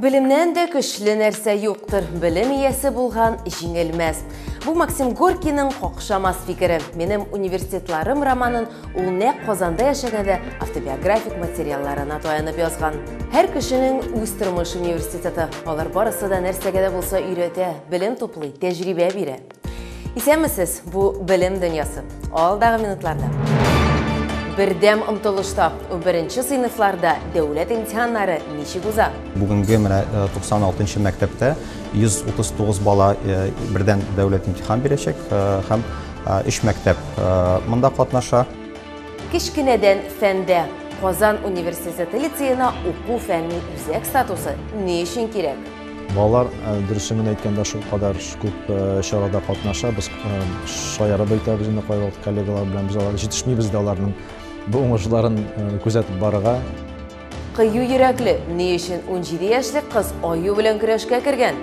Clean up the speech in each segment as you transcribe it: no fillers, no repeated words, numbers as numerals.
Белемнән дә көчле нәрсә юктыр, белем иясе булган җиңелмәс. Бу Максим Горькийның какшамас фикере. Минем университетларым романын ул нәкъ Казанда яшәгәндә автобиографик материалларына таянып язган. Һәр кешенең үз тормыш университеты. Алар барысы да нәрсәгә дә булса өйрәтә, белем туплый, тәҗрибә бирә. Исәнмесез, бу Белем дөньясы. Алдагы минутларда. Бердәм омтылышта 11 сыйныфларда дәүләт имтиханнары ничек уза? Бүгенге менә 96 мәктәптә 139 бала бердәм дәүләт имтихан бирәчәк һәм 3 мәктәп монда катнаша. Кечкенәдән фәндә Казан университеты лицеена уку фәнни үзәк статусы ни өчен кирәк? Балалар, дөресен генә әйткәндә, шулкадәр күп чарада катнаша. Без шаярып әйтәбез инде кайвакыт коллегалар белән, без алар җитешмибез дә аларның бу уңышларын күзәтеп барырга. Кыю йөрәкле, ни өчен 17 яшьлек кыз аю белән көрәшкә кергән?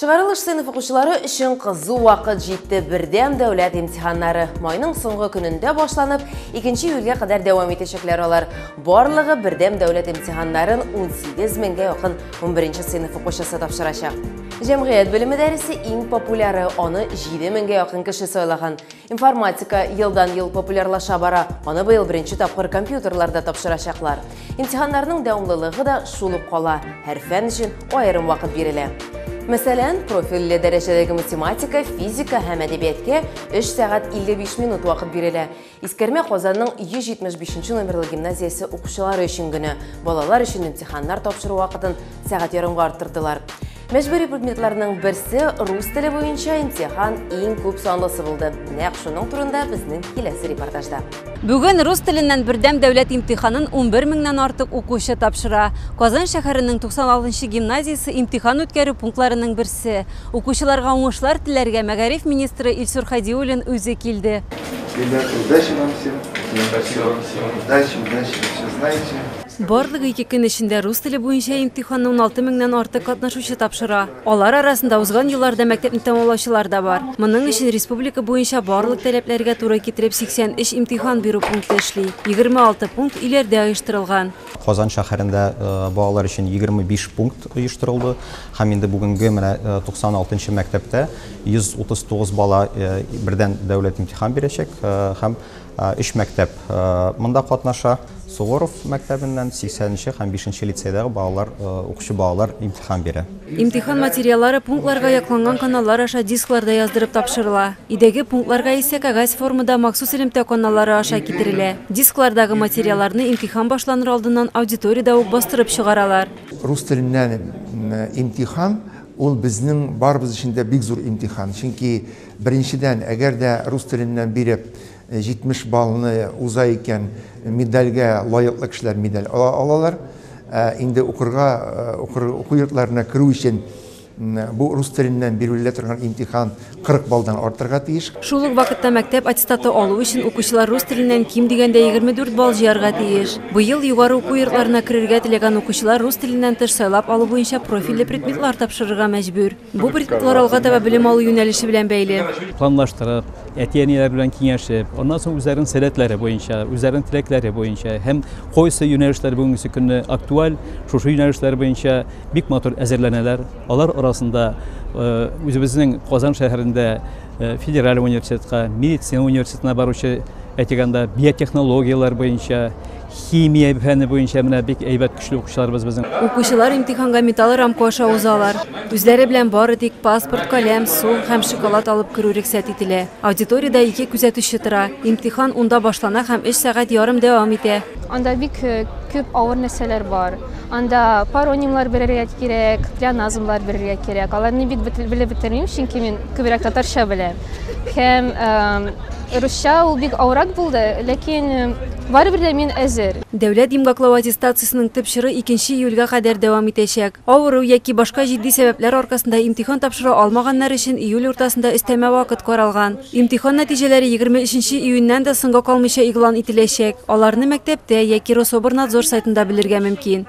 Чыгарылыш сыйныф укучылары өчен кызу вакыт җитте. Бердәм дәүләт имтиханнары майның соңгы көнендә башланып, 2 июльгә кадәр дәвам итәчәкләр алар. Барлыгы бердәм дәүләт имтиханнарын 18 меңгә якын 11 сыйныф укучысы тапшырачак. Җәмгыять белеме дәресе иң популяры, аны 7 меңгә якын кеше сайлаган. Информатика елдан-ел популярлаша бара, аны быел беренче тапкыр компьютерларда тапшырачаклар. Имтиханнарның дәвамлылыгы да шул ук кала, һәр фән өчен аерым вакыт бирелә. Мәсәлән, профильле дәрәҗәдәге математика, физика һәм әдәбияткә 3 сәгать 55 минут вакыт бирелә. Искәрмә Казанның 175 номерлы гимназиясе укучылары өчен генә. Балалар өчен имтиханнар тапшыру вакытын сәгать ярымга арттырдылар. Мәҗбүри предметларның берсе рус теле буенча имтихан иң күп санлысы булды. Нәкъ шуның турында безнең киләсе репортажда. Бүген рус теленнән бердәм дәүләт имтиханын 11 меңнән артык укучы тапшыра. Казан шәһәренең 96 гимназиясе имтихан үткәрү пунктларының берсе. Укучыларга уңышлар теләргә мәгариф министры Илсур Хадиуллин үзе килде. Ребята, удачи вам всем. Спасибо всем. Удачи, удачи, все знаете. Барлыгы ике көн эчендә рус теле буенча имтиханны 16 меңнән артык катнашучы тапшыра. Алар арасында узган елларда мәктәпне тәмамлаучылар да бар. Моның өчен республика буенча барлык таләпләргә туры китереп 83 имтихан бирү пункты эшли. 26 пункт өйләрдә оештырылган. Казан шәһәрендә балалар өчен 25 пункт оештырылды. Һәм инде бүгенге менә 96 мәктәптә 139 бала бердәм дәүләт имтихан бирәчәк һәм 3 мәктәп монда катнаша. Суворов мәктәбеннән 80 һәм 5 лицейдагы балалар, укучы балалар имтихан бирә. Имтихан материаллары пунктларга якланган каналлар аша дискларда яздырып тапшырыла. Өйдәге пунктларга исә кәгазь формада махсус элемтә каналлары аша китерелә. Дисклардагы материалларны имтихан башланыр алдыннан аудиториядә үк бастырып чыгаралар. Рус теленнән имтихан ул безнең барыбыз өчен дә бик зур имтихан. Чөнки беренчедән, әгәр дә рус теленнән биреп 70 баллны уза икән, медальгә лаеклы кешеләр медаль ала алалар. Инде укырга, уку йортларына керү өчен бу рус теленнән бирелә торган имтихан 40 баллдан артырга тиеш. Шул ук вакытта мәктәп аттестаты алу өчен укучылар рус теленнән ким дигәндә 24 балл җыярга тиеш. Быел югары уку йортларына керергә теләгән укучылар рус теленнән тыш сайлап алу буенча профильле предметлар тапшырырга мәҗбүр. Бу предметлар алга таба белем алу юнәлеше белән бәйле. Планлаштырып, әти-әниләр белән киңәшеп, аннан соң үзләренең сәләтләре буенча, үзләренең теләкләре буенча һәм кайсы юнәлешләр бүгенге көнне актуаль, шушы юнәлешләр буенча бик матур әзерләнәләр. Алар арасында үзебезнең Казан шәһәрендә федераль университетка, медицина университетына баручы, әйтегәндә, биотехнологияләр буенча, химия фәне буенча менә бик әйбәт көчле укучыларыбыз безнең. Укучылар имтиханга металл рамка аша узалар. Үзләре белән бары тик паспорт, каләм, су һәм шоколад алып керү рөхсәт ителә. Аудиториядә ике күзәтүче тора. Имтихан унда башлана һәм 3 сәгать ярым дәвам итә. Анда бик күп авыр нәрсәләр бар. Анда паронимлар бирергә кирәк, плеоназмлар бирергә кирәк. Аларны бик белеп бетермим, чөнки мин күбрәк татарча беләм. Һәм русча ул бик авыррак булды, ләкин барыбер дә мин әзер. Дәүләт йомгаклау аттестациясенең төп чоры 2 июльгә кадәр дәвам итәчәк. Авыру яки башка җитди сәбәпләр аркасында имтихан тапшыра алмаганнар өчен июль уртасында өстәмә вакыт каралган. Имтихан нәтиҗәләре 23 июньнән дә соңга калмыйча игълан ителәчәк. Аларны мәктәптә яки Рособрнадзор сайтында белергә мөмкин.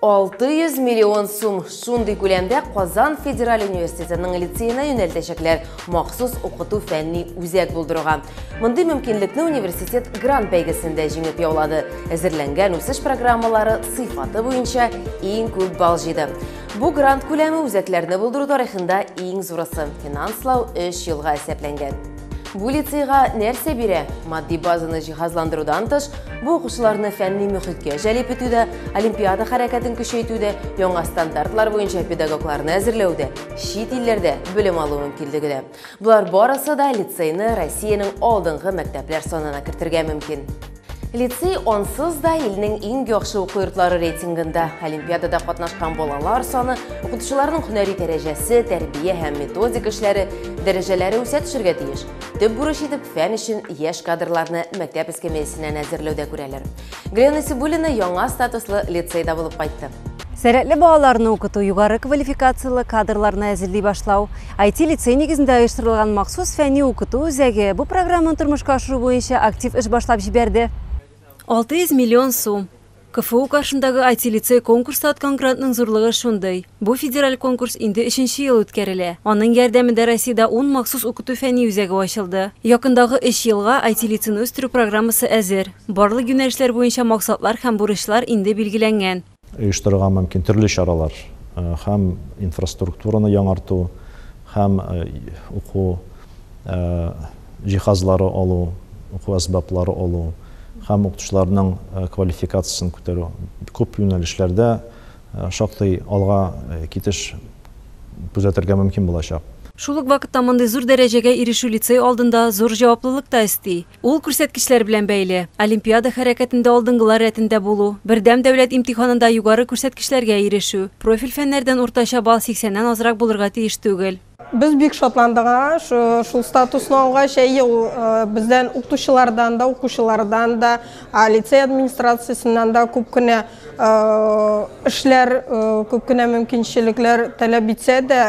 600 миллион сум шундый күләмдә Казан федераль университетының лицеена юнәлтәчәкләр махсус укыту фәнни үзәк булдыруга. Мондый мөмкинлекне университет грант бәйгесендә җиңеп яулады. Әзерләнгән үсеш программалары сыйфаты буенча иң күп балл җыйды. Бу грант күләме үзәкләрне булдыру тарихында иң зурысы. Финанслау 3 елга исәпләнгән. Бу лицейга нәрсә бирә? Матди базаны җиһазландырудан тыш, бу укучыларны фәнни мөхиткә җәлеп итүдә, олимпиада хәрәкәтен көчәйтүдә, яңа стандартлар буенча педагогларны әзерләүдә, чит илләрдә белем алу мөмкинлеге дә. Болар барысы да лицейны Россиянең алдынгы мәктәпләр санына кертергә мөмкин. Лицей онсыз да илнең иң яхшы уку йортлары рейтингында. Олимпиадада катнашкан балалар саны, укытучыларның һөнәри дәрәҗәсе, тәрбия һәм методик эшләре дәрәҗәләре үсә төшергә тиеш. Төп бурыч итеп фән өчен яшь кадрларны мәктәп эскәмиясеннән әзерләүдә күрәләр. Галина Сибуллина яңа статуслы лицейда булып кайтты. Сәләтле балаларны укыту, югары квалификацияле кадрларны әзерли башлау, IT-лицей нигезендә оештырылган махсус фәнни укыту үзәге бу программаны тормышка ашыру буенча актив эш башлап җибәрде. 600 миллион сум. КФУ каршындагы IT-лицей конкурста откан грантның зурлыгы шундый. Бу федераль конкурс инде 3нче ел үткәрелә. Аның ярдәмендә Россиядә 10 махсус укыту фәнни үзәге ачылды. Якындагы 3 елга IT-лицейны үстерү программасы әзер. Барлык юнәлешләр буенча максатлар һәм бурычлар инде билгеләнгән. Оештырырга мөмкин төрле чаралар, һәм инфраструктураны яңарту, һәм уку җиһазлары алу, уку әсбаплары алу, һәм укытучыларның квалификациясен күтәрү. Күп юнәлешләрдә шактый алга китеш күзәтергә мөмкин булачак. Шул ук вакытта мондый зур дәрәҗәгә ирешү лицей алдында зур җаваплылык та өсти. Ул күрсәткечләр белән бәйле. Олимпиада хәрәкәтендә алдынгылар рәтендә булу, бердәм дәүләт имтиханында югары күрсәткечләргә ирешү, профиль фәннәрдән уртача балл 80-нән азрак булырга тиеш түгел. Без бик шатландык, шул статусны алгач, әйе, ул бездән укытучылардан да, укучылардан да, лицей администрациясеннән дә күп кенә эшләр, күп кенә мөмкинчелекләр таләп итсә дә,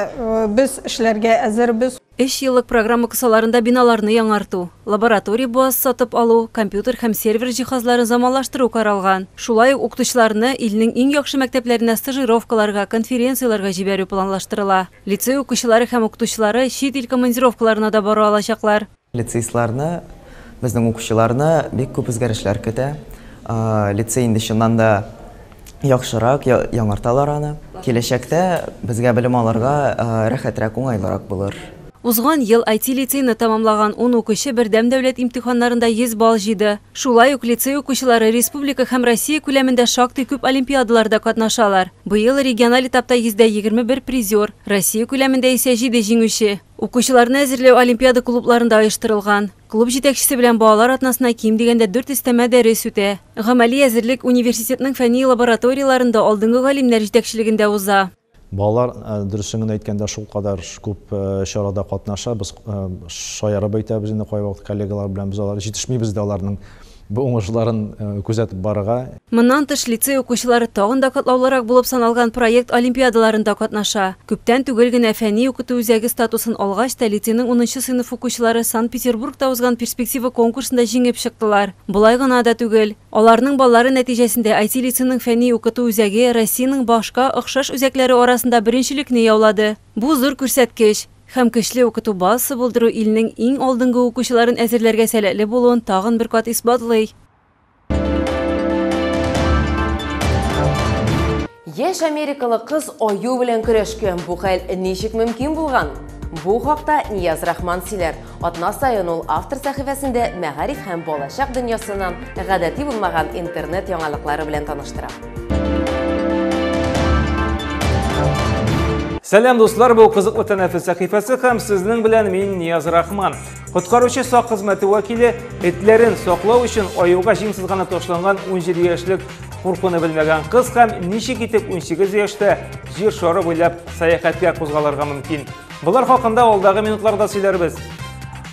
без эшләргә әзербез. 3 еллык программа кысаларында биналарны яңарту, лаборатория базасы сатып алу, компьютер һәм сервер җиһазларын заманлаштыру каралган. Шулай ук укытучыларны илнең иң яхшы мәктәпләренә стажировкаларга, конференцияләргә җибәрү планлаштырыла. Лицей укучылары һәм укытучылары чит ил командировкаларына да бара алачаклар. Лицейстларны, безнең укучыларны бик күп үзгәрешләр көтә. Лицей инде чыннан да яхшырак, яңарталар аны. Киләчәктә безгә белем алырга рәхәтрәк, уңайлырак булыр. Узган ел IT-лицейны тамамлаган 10 укучы бердәм дәүләт имтиханнарында 100 балл җыйды. Шулай ук лицей укучылары республика һәм Россия күләмендә шактый күп олимпиадаларда катнашалар. Быел региональ этапта 121 призер, Россия күләмендә исә 7 җиңүче. Укучыларны әзерләү олимпиада клубларында оештырылган. Клуб җитәкчесе белән балалар атнасына ким дигәндә 4 өстәмә дәрес үтә. Гамәли әзерлек университетның фәнни лабораторияларында алдынгы галимнәр җитәкчелегендә уза. Балалар, дөресен генә әйткәндә, шул кадәр күп чарада катнаша. Без шаярып әйтәбез инде кайвакыт коллегалар белән, без алар җитешмибез дә аларның бу уңышларын күзәтеп барырга. Моннан тыш лицей укучылары тагын да катлаулырак булып саналган проект олимпиадаларында катнаша. Күптән түгел генә фәнни укыту үзәге статусын алгач та лицейның 10нчы сыйныф укучылары Санкт-Петербургта узган перспектива конкурсында җиңеп чыктылар. Болай гына да түгел. Аларның баллары нәтиҗәсендә IT-лицейның фәнни укыту үзәге Россиянең башка охшаш үзәкләре арасында беренчелекне яулады. Бу зур күрсәткеч һәм көчле укыту базасы булдыру илнең иң алдынгы укучыларын әзерләргә сәләтле булуын тагын бер кат исбатлый. Яшь америкалы кыз аю белән көрәшкән. Бу хәл ничек мөмкин булган? Бу хакта Нияз Рахман сөйләр. Атна саен ул автор сәхифәсендә мәгариф һәм балачак дөньясыннан гадәти булмаган интернет яңалыклары белән таныштыра. Сәлам, дуслар, бу кызыклы тәнәфес сәхифәсе һәм сезнең белән мин Нияз Рахман. Коткаручы сак хезмәте вәкиле этләрен саклау өчен аюга җиң сызганып ташланган 17 яшьлек куркуны белмәгән кыз һәм ничек итеп 18 яшьтә җир шары буйлап сәяхәткә кузгалырга мөмкин. Болар хакында алдагы минутларда сөйләрбез.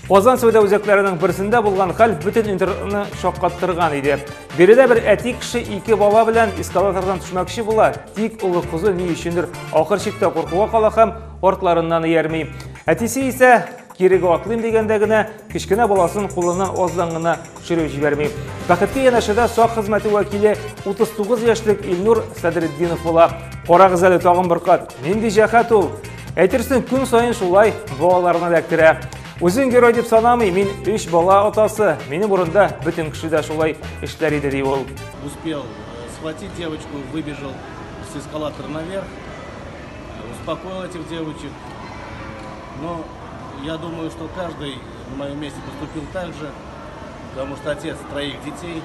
Казан сәүдә үзәкләренең берсендә булган хәл бөтен интернетны шаккаттырган иде. Биредә бер әти кеше ике бала белән эскалатордан төшмәкче була, тик олы кызы ни өчендер ахыр чиктә куркуга кала һәм артларыннан иярми. Әтисе исә Кирегә атлыйм дигәндә генә кечкенә баласын кулыннан аздан гына төшереп җибәрми. Бәхеткә янәшәдә сак хезмәте вәкиле 39 яшьлек Илнур Садретдинов була. Карагыз әле тагын бер кат. Нинди җәһәт ул? Әйтерсең, көн саен шулай балаларны эләктерә. Үзен герой дип санамый, мин өч бала атасы. Минем урында бөтен кеше дә шулай эшләр иде, ди ул. Успел схватить девочку, выбежал с эскалатора наверх, успокоил этих девочек. Но я думаю, что каждый на моем месте поступил так же, потому что отец троих детей.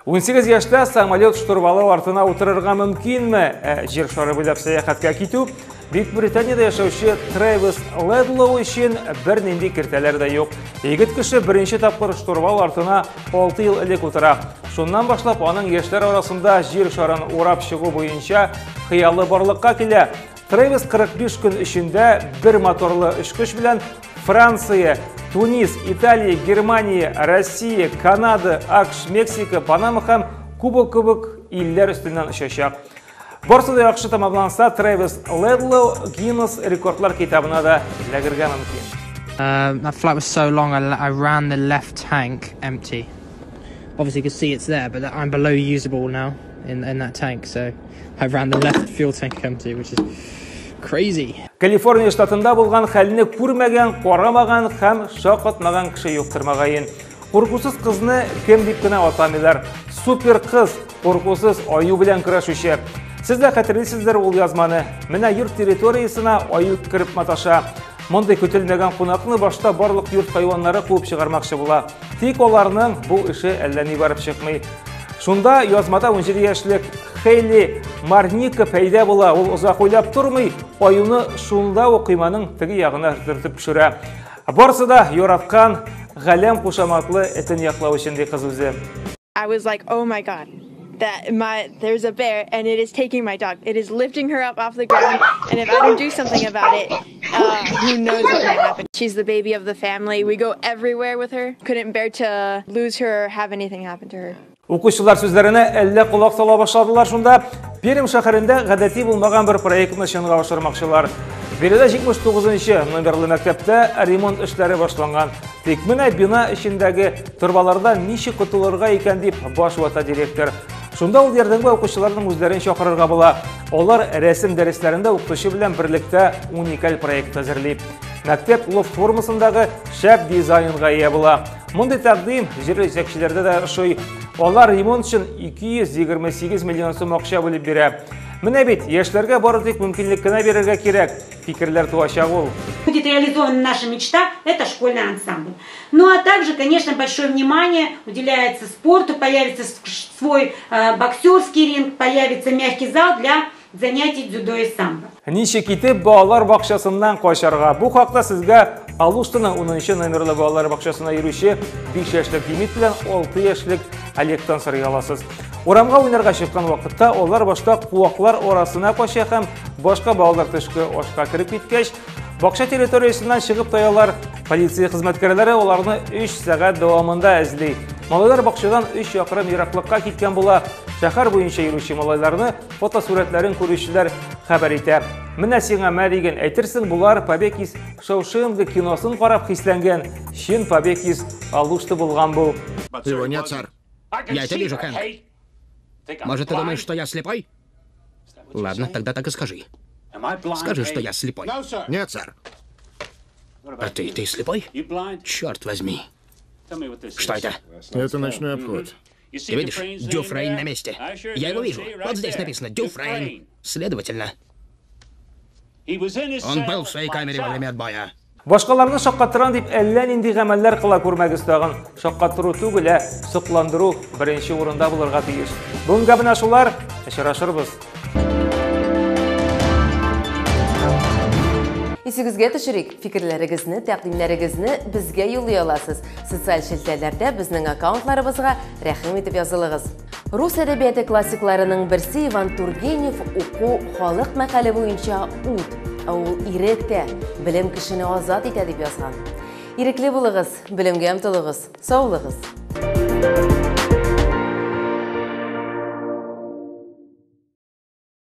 18 яшьтә самолет штурвалы артына утырырга мөмкинме? Ә җир шары буйлап сәяхәткә китү Бөек Британиядә яшәүче Трэвис Ледлоу өчен бернинди киртәләр дә юк. Егет кеше беренче тапкыр штурвал артына 6 ел элек утыра. Шуннан башлап аның яшьләр арасында җир шарын урап чыгу буенча хыялы барлыкка килә. Трэвис 45 көн эчендә бер моторлы очкыч белән Франция, Тунис, Италия, Германия, Россия, Канада, АКШ, Мексика, Панама һәм Куба кебек илләр өстеннән очачак. Барысы да яхшы тәмамланса, Трэвис Ледлоу Гиннес рекордлар китабына да эләгергә мөмкин. That flight was so long, I ran the left tank empty. Obviously, you can see it's there, but I'm below usable now in that tank, so I ran the left fuel tank empty, which is crazy. Калифорния штатында булган хәлне күрмәгән, карамаган һәм шаккатмаган кеше юктыр мөгаен. Куркусыз кызны кем дип кенә атамыйлар. Супер кыз, куркусыз аю белән көрәшүче. Сез дә хәтерлисездер ул язманы. Менә йорт территориясенә аю кереп маташа. Мондый көтелмәгән кунакны башта барлык йорт хайваннары куып чыгармакчы була. Тик аларның бу эше әллә ни барып чыкмый. Шунда язмада 17 яшьлек Хейли Марника пәйда була. Ул озак уйлап тормый, аюны шунда ук койманың теге ягына төртеп төшерә. Барысы да яраткан Галәм кушаматлы этен яклау өчен, ди кыз үзе. I was like, oh my God, that my there's a bear and it is taking my dog. It is lifting her up off the ground, and if I don't do something about it, who knows what might happen. She's the baby of the family. We go everywhere with her. Couldn't bear to lose her or have anything happen to her. Укучылар сүзләренә әллә колак сала башладылар шунда. Пермь шәһәрендә гадәти булмаган бер проектны чынга ашырмакчылар. Биредә 79 номерлы мәктәптә ремонт эшләре башланган. Тик менә бина эчендәге торбалардан ничек котылырга икән дип баш вата директор. Шунда ул ярдәмгә укучыларның үзләрен чакырырга була. Алар рәсем дәресләрендә укытучы белән берлектә уникаль проект әзерли. Мәктәп лофт формасындагы шәп дизайнга ия була. Мондый тәкъдим җирле җитәкчеләрдә дә ошый. Алар ремонт өчен 228 миллион сум акча бүлеп бирә. Менә бит, яшьләргә бары тик мөмкинлек кенә бирергә кирәк. Фикерләр туачак ул. Будет реализована наша мечта, это школьный ансамбль. Ну а также, конечно, большое внимание уделяется спорту, появится свой боксерский ринг, появится мягкий зал для занятий дзюдо и самбо. Ничек итеп балалар бакчасыннан качарга? Бу хакта сезгә Алуштаның 10 номерлы балалар бакчасына йөрүче 5 яшьлек Демид белән 6 яшьлек Олегтан сорый аласыз. Урамга уйнарга чыккан вакытта алар башта куаклар арасына кача һәм башка балалар төшке ашка кереп киткәч, бакча территориясеннән чыгып таялар. Полиция хезмәткәрләре аларны 3 сәгать дәвамында эзли. Малайлар бакчадан 3 чакрым ераклыкка киткән була. Шәһәр буенча йөрүче малайларны фотосурәтләрен күрүчеләр хәбәр итә. Менә сиңа мә диген, әйтерсең болар Побег из Шоушенка киносын карап хисләнгән. Чын Побег из Алушты булган бу. Его нет, сэр. Я это вижу, Хэнк. Может, ты думаешь, что я слепой? Ладно, тогда так и скажи. Скажи, что я слепой. Нет, сэр. А ты слепой? Черт возьми. Что это? Это ночной обход. Ты видишь, Дюфрейн на месте. Я его вижу. Вот здесь написано Дюфрейн. Следовательно, он был в своей камере во время отбоя. Башкаларны шаккатырам дип әллә нинди гамәлләр кыла күрмәгез тагын. Шаккатыру түгел, ә сокландыру беренче урында булырга тиеш. Бүгенгә менә шулар. Очрашырбыз. Исегезгә төшерик, фикерләрегезне, тәкъдимнәрегезне безгә юллый аласыз. Социаль челтәрләрдә безнең аккаунтларыбызга рәхим итеп язылыгыз. Рус әдәбияты классикларының берсе Иван Тургенев уку халык мәкале буенча ут, ә ул ирек тә, белем кешене азат итә дип язган. Ирекле булыгыз, белемгә омтылыгыз, сау булыгыз.